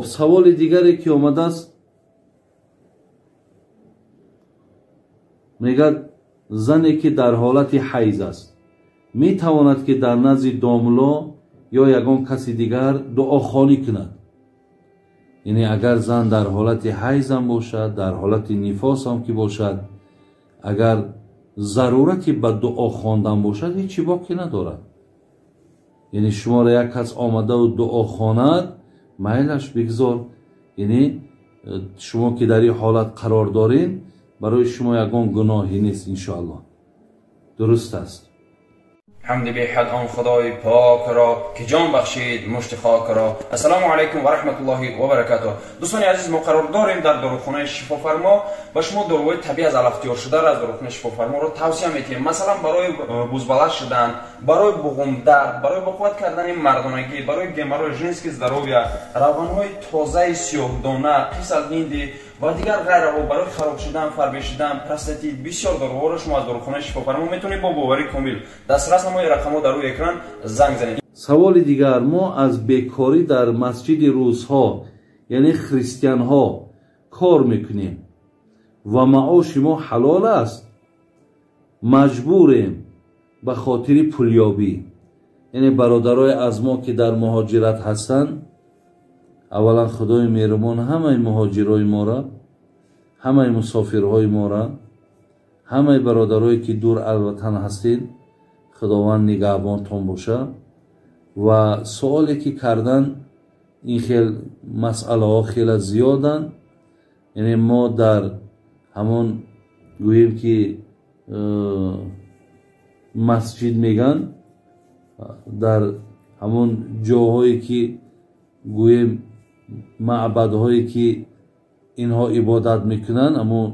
Саволи дигаре ки омадааст, мегӯяд зане ки дар ҳолати ҳайз аст метавонад ки дар назди домло ё ягон каси дигар дуохонӣ кунад. Яъне агар зан дар ҳолати ҳайзам бошад, дар ҳолати нифосам ки бошад, агар зарурати ба дуо хондан бошад, ҳеҷ боке надорад. Яъне шуморо як кас омадаву дуо хонад, майлаш бигзор. Яъне шумо ки дар ин ҳолат қарор доред, барои шумо ягон гуноҳе нест иншоаллоҳ. Дуруст аст. ҳамди беҳад он худои покро ки ҷон бахшид мушти хокро. Ассалому алайкум ва раҳматуллоҳи ва баракатуҳ. Дӯстони азиз, мо қарор дорем дар дорухонаи Шифофармо ва шумо доруҳои табиӣ аз алафтиёршударо аз дорухонаи Шифофарморо тавсия метиҳем. Масалан, барои бузбаланд шудан, барои буғумдард, барои боқувват кардани мардонагӣ, барои геморрой, женский здоровье, равғанҳои тозаи сиёҳдона, қисалҳинди ва дигар ғайраҳо, барои хароб шудан, фарбе шудан, простатит, бисёр доруҳоро шумо аз дорухонаи Шифофармо метавонед бо боварии комил дастрас намоед. Рақамҳо дар рӯи экран, занг занед. Саволи дигар: мо аз бекорӣ дар масҷиди русҳо, яъне христианҳо, кор мекунем ва маоши мо ҳалол аст. Маҷбурем ба хотири пулёбӣ. Яъне бародарои аз мо ки дар муҳоҷират ҳастанд, аввалан худои меҳрубон ҳамаи муҳоҷирои моро, ҳамаи мусофирҳои моро, ҳамаи бародарое ки дур аз ватан ҳастед, худованд нигаҳбонтон боша. Ва суоле ки кардан, ин хел масъалаҳо хеле зиёданд. Яъне мо дар ҳамон гӯем ки масҷид меган, дар ҳамон ҷоҳое ки гӯем маъбадҳое ки инҳо ибодат мекунанд, ҳамон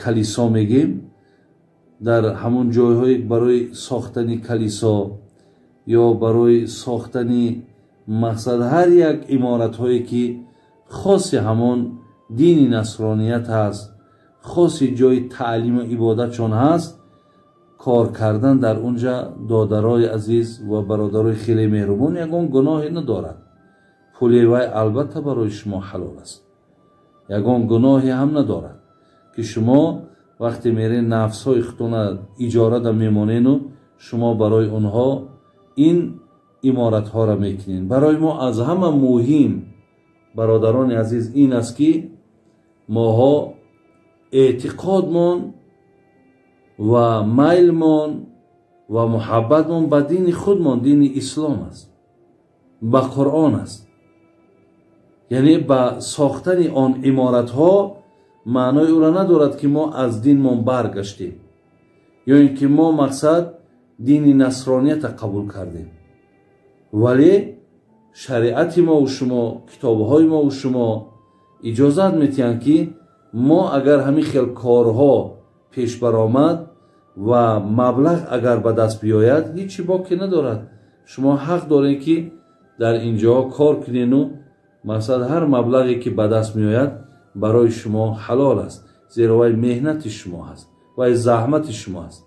калисо мегем, дар ҳамон ҷойҳое барои сохтани калисо ё барои сохтани мақсад ҳар як иморатҳое ки хоси ҳамон дини насроният ҳаст, хоси ҷои таълиму ибодатшон ҳаст, кор кардан дар унҷа додарои азиз ва бародарои хеле меҳрубон ягон гуноҳе надорад. Пули вай албатта барои шумо ҳалол аст, ягон гуноҳе ҳам надорад ки шумо вақте мерен нафсҳои худтона иҷорада мемонену шумо барои онҳо ин иморатҳоро мекунед. Барои мо аз ҳама муҳим, бародарони азиз, ин аст ки моҳо эътиқодмон ва майлмон ва муҳаббатмон ба дини худмон, дини ислом аст, ба Қуръон аст. Яъне ба сохтани он иморатҳо маънои ӯро надорад ки мо аз динмон баргаштем ё ин ки мо мақсад дини насронията қабул кардем, вале шариати мову шумо, китобҳои мову шумо иҷозат метиҳанд ки мо агар ҳамин хел корҳо пеш баромад ва маблағ агар ба даст биёяд, ҳеҷ боке надорад. Шумо ҳақ доред ки дар ин ҷо кор кунену мақсад ҳар маблағе ки ба даст меояд барои шумо ҳалол аст, зеро вай меҳнати шумо аст, вай заҳмати шумо аст.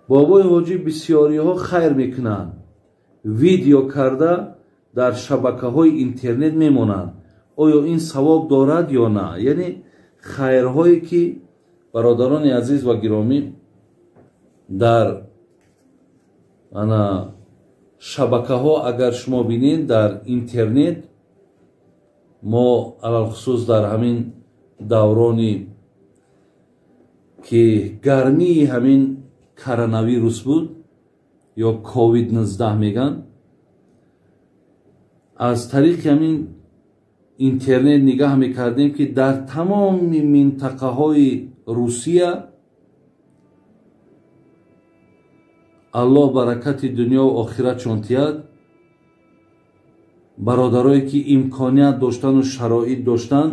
Бобои ҳоҷӣ, бисёриҳо хайр мекунанд, видео карда дар шабакаҳои интернет мемонанд. Оё ин савоб дорад ё на? Яъне хайрҳое ки бародарони азиз ва гиромӣ дар ана шабакаҳо агар шумо бинед дар интернет, мо алалхусус дар ҳамин даврони ки гармии ҳамин коронавирус буд ё ковид-19 меган, аз тариқи ҳамин интернет нигаҳ мекардем ки дар тамоми минтақаҳои Русия Аллоҳ баракати дунё ва охиратшон тиҳад, бародарое ки имконият доштану шароит доштан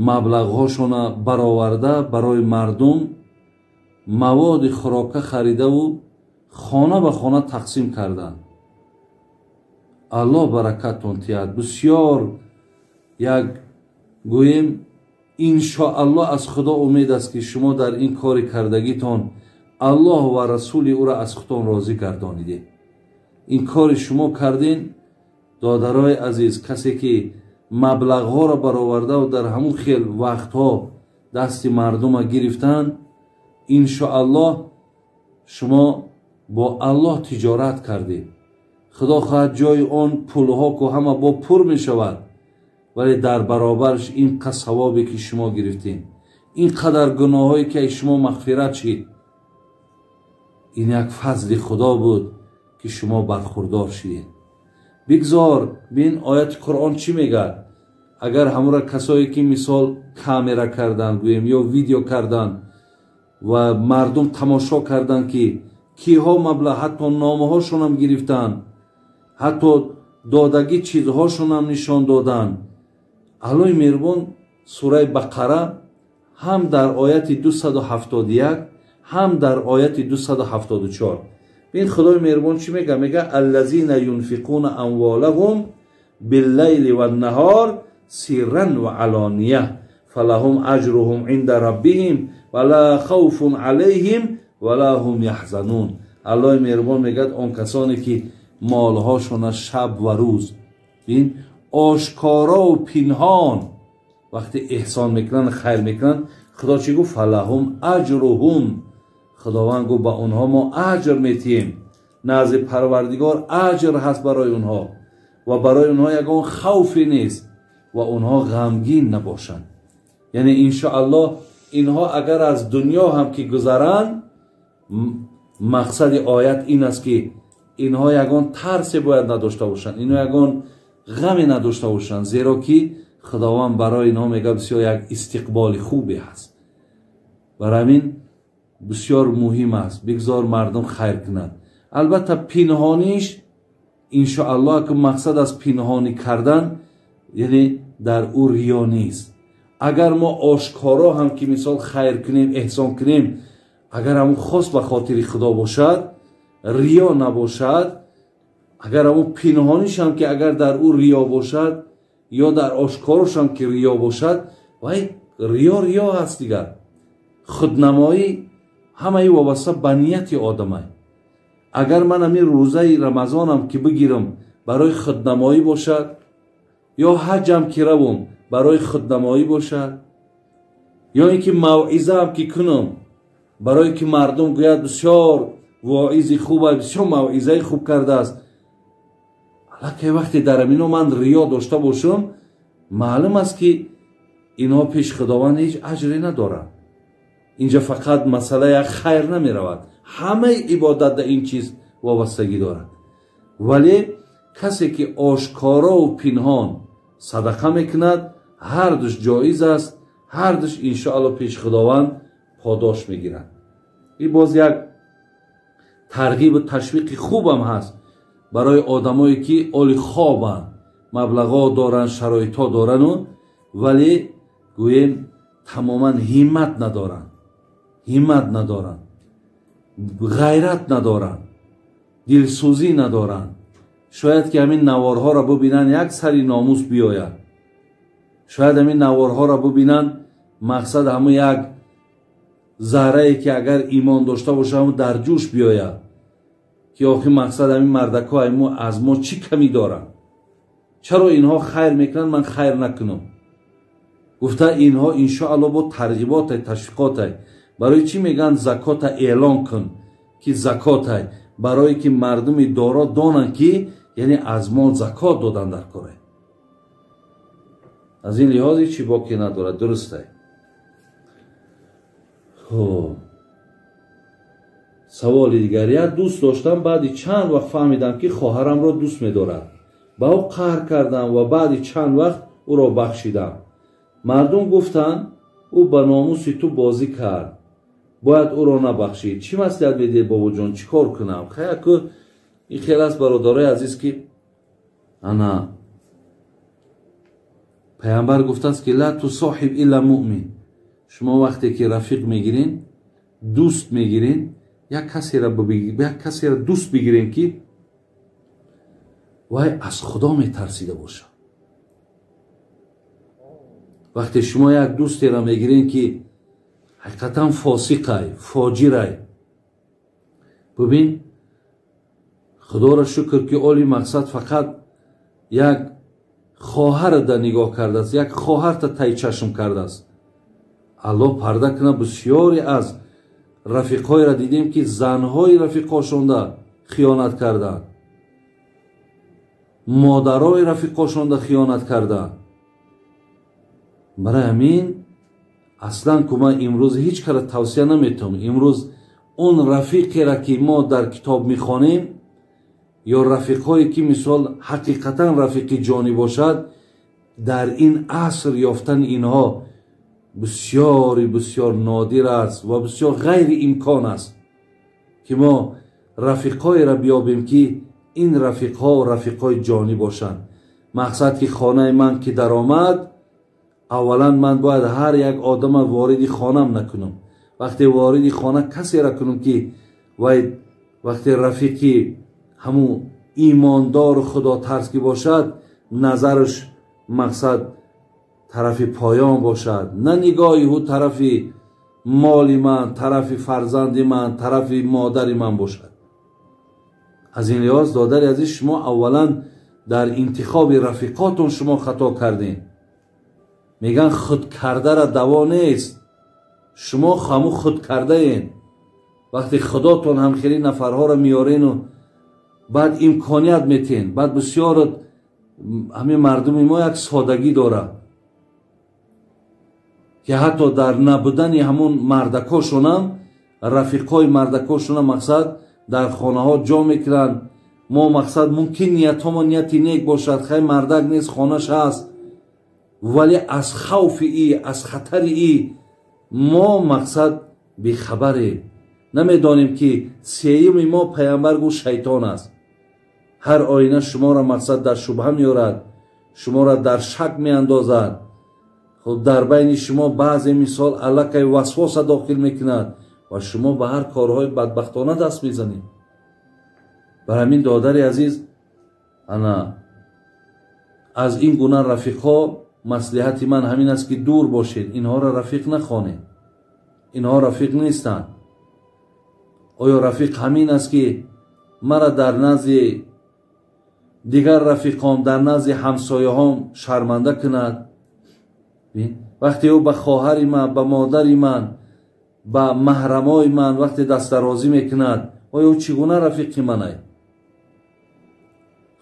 маблағҳошона бароварда барои мардум маводи хӯрока харидаву хона ба хона тақсим карданд. Аллоҳ баракаттон тиҳад. Бисёр як гӯем Иншоаллоҳ аз Худо умед аст, ки шумо дар ин кори кардагитон Аллоҳ ва расули ӯро аз худтон розӣ гардонидед. Ин кори шумо кардин, додарои азиз, касе ки маблағҳоро баровардаву дар ҳамун хел вақтҳо дасти мардума гирифтанд, иншоаллоҳ шумо бо Аллоҳ тиҷорат кардед. Худо хоҳад ҷои он пулҳо ку ҳама бо пур мешавад, вале дар баробараш ин қад савобе ки шумо гирифтед, ин қадар гуноҳҳое ки аз шумо мағфират шид, ин як фазли Худо буд ки шумо бархурдор шидед. Бигзор бин ояти Қуръон чӣ мегӯяд. Агар ҳамура касое ки мисол камера кардан гӯем ё видео кардан ва мардум тамошо кардан, ки киҳо маблағ ҳатто номаҳошонам гирифтанд, ҳатто додагӣ чизҳошонам нишон доданд. Аллоҳи меҳрубон сураи Бақара ҳам дар ояти 271 ҳам дар ояти 274. Бин Худои меҳрубон чӣ мега? Мега аллазина юнфиқуна амволаҳум биллайли ваннаҳор сирран ва алония фалаҳум аҷруҳум инда раббиҳим ва ла хавфун алайҳим ва ла ҳум яҳзанун. Аллоҳи меҳрубон мегӯяд он касоне ки молҳошона шаб ва рӯз, бин, ошкорову пинҳон вақте эҳсон мекунанд, хайр мекунанд, Худо чӣ гуфт? Фалаҳум аҷруҳум. Худованд гуфт ба онҳо мо аҷр метиҳем. Назди Парвардигор аҷр ҳаст барои онҳо ва барои онҳо ягон хавфе нест ва онҳо ғамгин набошанд. Яъне иншоаллоҳ инҳо агар аз дунё ҳам ки гузаранд, мақсади оят ин аст ки инҳо ягон тарсе бояд надошта бошанд, инҳо ягон ғаме надошта бошанд, зеро ки Худованд барои инҳо мегӯяд бисёр як истиқболи хубе ҳаст. Барои ҳамин бисёр муҳим аст, бигзор мардум хайр кунанд. Албатта пинҳониш иншоаллоҳ ки мақсад аз пинҳонӣ кардан яъне дар ӯ риё нест. Агар мо ошкоро ҳам ки мисол хайр кунем, эҳсон кунем, агар ҳамун хос ба хотири Худо бошад, риё набошад, агар ҳамун пинҳониш ҳам ки агар дар ӯ риё бошад ё дар ошкорош ҳам ки риё бошад, вай риё риё ҳаст дигар. Худнамоӣ ҳамаи вобаста ба нияти одамай. Агар ман ҳамин рӯзаи Рамазонам ки бигирам барои худнамоӣ бошад, ё ҳаҷам ки равам барои худнамоӣ бошад, ё ин ки мавъизаам ки кунам барое ки мардум гӯяд бисёр воизи хуб аст, бисёр мавъизаи хуб кардааст, аллакай вақте дар ҳамино ман риё дошта бошам, маълум аст ки инҳо пеши Худованд ҳеҷ аҷре надоранд. Инҷа фақат масъала як хайр намеравад, ҳамаи ибодат дар ин чиз вобастагӣ дорад. Вале касе ки ошкорову пинҳон садақа мекунад, ҳардуш ҷоиз аст, ҳардуш иншоаллоҳ пеши Худованд подош мегирад. Ин боз як тарғибу ташвиқи хубам ҳаст барои одамое ки оли хобанд, маблағҳо доранд, шароитҳо дорану, вале гӯем тамоман ҳиммат надоранд, ҳиммат надоранд, ғайрат надоранд, дилсӯзӣ надоранд. Шояд ки ҳамин наворҳоро бубинанд як сари номус биёяд, шояд ҳамин наворҳоро бубинанд мақсад ҳамун як заррае ки агар имон дошта бошад ҳамун дар ҷӯш биёяд, ки охир мақсад ҳамин мардакҳо аз мо чӣ камӣ доранд, чаро инҳо хайр мекунанд, ман хайр накунам гуфта инҳо иншоаллоҳ бо тарғиботай, ташвиқотай. Барои чӣ мегӯянд закота эълон кун ки закотай? Барое ки мардуми доро донанд ки яъне аз мол закот додан дар коре. Аз ин лиҳоз ҳеҷ чӣ боке надорад, дурустай. Хуб, саволи дигар. Як дӯст доштам, баъди чанд вақт фаҳмидам ки хоҳарамро дӯст медорад. Ба ӯ қаҳр кардам ва баъди чанд вақт ӯро бахшидам. Мардум гуфтанд ӯ ба номуси ту бозӣ кард, бояд ӯро набахшӣ. Чӣ маслиҳат медиҳед бобоҷон, чӣ кор кунам? Хаяку ин хел аст бародарои азиз ки ана паямбар гуфтааст ки ла тусоҳиб илла муъмин. Шумо вақте ки рафиқ мегирин, дӯст мегирин, як касеро дӯст бигирен ки вай аз Худо метарсида бошад. Вақте шумо як дӯстеро мегирем, ки ҳақиқатан фосиқай, фоҷирай, бубин, худоро шукр, ки оли мақсад фақат як хоҳара да нигоҳ кардааст, як хоҳарта тай чашм кардааст. Аллоҳ парда кунад, бисёре аз рафиқҳоеро дидем, ки занҳои рафиқҳошонда хиёнат карданд, модарои рафиқҳошонда хиёнат карданд. Барои ҳамин аслан ку ман имрӯз ҳеҷ кара тавсия наметавонам. Имрӯз он рафиқеро, ки мо дар китоб мехонем, ё рафиқҳое, ки мисол ҳақиқатан рафиқи ҷонӣ бошад, дар ин аср ёфтани инҳо бисёри бисёр нодир аст ва бисёр ғайриимкон аст, ки мо рафиқҳоеро биёбем, ки ин рафиқҳо рафиқҳои ҷонӣ бошанд. Мақсад, ки хонаи ман ки даромад, аввалан ман бояд ҳар як одама вориди хонам накунам. Вақте вориди хона касеро кунам, ки вай вақте рафиқи ҳамун имондору худотарс ки бошад, назараш мақсад тарафи поён бошад, на нигоҳи ӯ тарафи моли ман, тарафи фарзанди ман, тарафи модари ман бошад. Аз ин лиҳоз, додари азиз, шумо аввалан дар интихоби рафиқотон шумо хато кардем. Мегӯянд, худкардара даво нест, шумо ҳамун худкардаен. Вақте худотон ҳам хеле нафарҳоро меёрену баъд имконият метен, баъд бисёр ҳамин мардуми мо як содагӣ дорад, ки ҳатто дар набудани ҳамун мардакошонам, рафиқҳои мардакошонам мақсад дар хонаҳо ҷо мекунанд. Мо мақсад мумкин ниятҳомо нияти нек бошад, хай мардак нест, хонаш ҳаст, вале аз хавфи и, аз хатари и мо мақсад бехабарем, намедонем, ки сеюми мо пайғамбар гуфт шайтон аст. Ҳар оина шуморо мақсад дар шубҳа меорад, шуморо дар шак меандозад. Хуб, дар байни шумо баъзе мисол аллакай васвоса дохил мекунад ва шумо ба ҳар корҳои бадбахтона даст мезанед. Бар ҳамин, додари азиз, ана аз ин гуна рафиқҳо маслиҳати ман ҳамин аст, ки дур бошед, инҳоро рафиқ нахонед, инҳо рафиқ нестанд. Оё рафиқ ҳамин аст, ки мара дар назди дигар рафиқом, дар назди ҳамсояҳом шарманда кунад? Вақте ӯ ба хоҳари ман, ба модари ман, ба маҳрамои ман вақте дастдарозӣ мекунад, оё ӯ чӣ гуна рафиқи манай?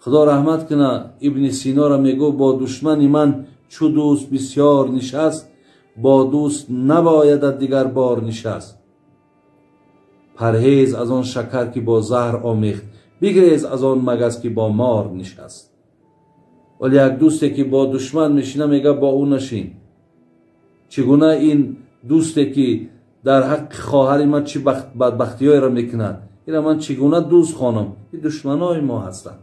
Худо раҳмат кунад Ибни Синора, мегӯ: бо душмани ман чу дӯст бисёр нишаст, бо дӯст набоядат дигар бор нишаст. Парҳез аз он шакар, ки бо заҳр омехт, бигрез аз он магас, ки бо мор нишаст. Вале як дӯсте, ки бо душман мешина, мега бо ӯ нашин. Чӣ гуна ин дӯсте, ки дар ҳаққи хоҳари ман чӣ бадбахтиҳоеро мекунад, ира ман чӣ гуна дӯст хонам? Ин душманои мо ҳастанд.